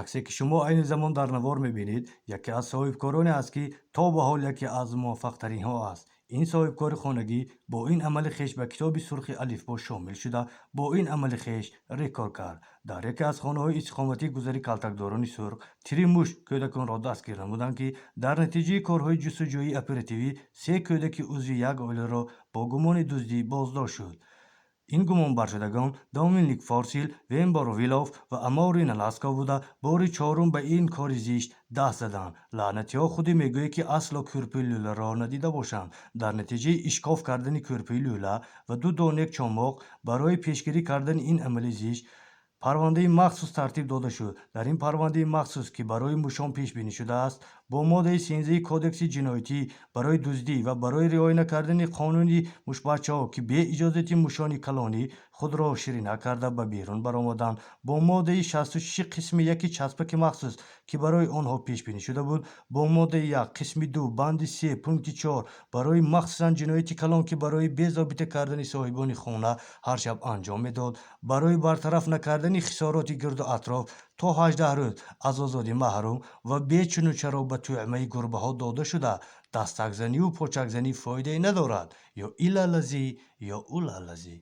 Аксе, ки шумо айни замон дар навор мебинед, яке аз соҳибкороне аст, ки то ба ҳол яке аз муваффақтаринҳо аст. Ин соҳибкори хонагӣ бо ин амали хеш ба китоби сурхи алифбо шомил шуда, бо ин амали хеш рекорд кард. Дар яке аз хонаҳои истиқоматии гузари калтакдорони сурх тири муш кӯдаконро дастгир намуданд, ки дар натиҷаи корҳои ҷустуҷӯии оперативӣ се кӯдаки узви як оиларо бо гумони дуздӣ боздошт шуд. Ин гумонбаршудагон Доминик Форсил, Вембор Вилов ва Амори Наласков буда, бори чорум ба ин кори зишт даст заданд. Лаънатиҳо худи мегӯяд, ки асло кӯрпаи лӯларо надида бошанд. Дар натиҷаи ишкоф кардани кӯрпаи лӯла ва ду донек чомоқ барои пешгирӣ кардани ин амали зишт парвандаи махсус тартиб дода шуд. Дар ин парвандаи махсус, ки барои мушон пешбинӣ шудааст, бо моддаи 13 Кодекси ҷиноятӣ барои дуздӣ ва барои риоя накардани қонуни мушбачаҳо, ки бе иҷозати мушони калонӣ худро ширина карда ба берун баромаданд, бо моддаи 66 қисми 1 часпаки махсус, ки барои онҳо пешбинӣ шуда буд, бо моддаи 1 қисми 2 банди 3 пункти 4 барои махсусан ҷинояти калон, ки барои безобита кардани соҳибони хона ҳар шаб анҷом медод, барои бартараф накардани хисороти гирду атроф то 18 рӯз аз озодӣ маҳрум ва бечуну чаро ба тӯъмаи гурбаҳо дода шуда, дастакзанию почакзанӣ фоидае надорад, ё илалазӣ, ё улалазӣ.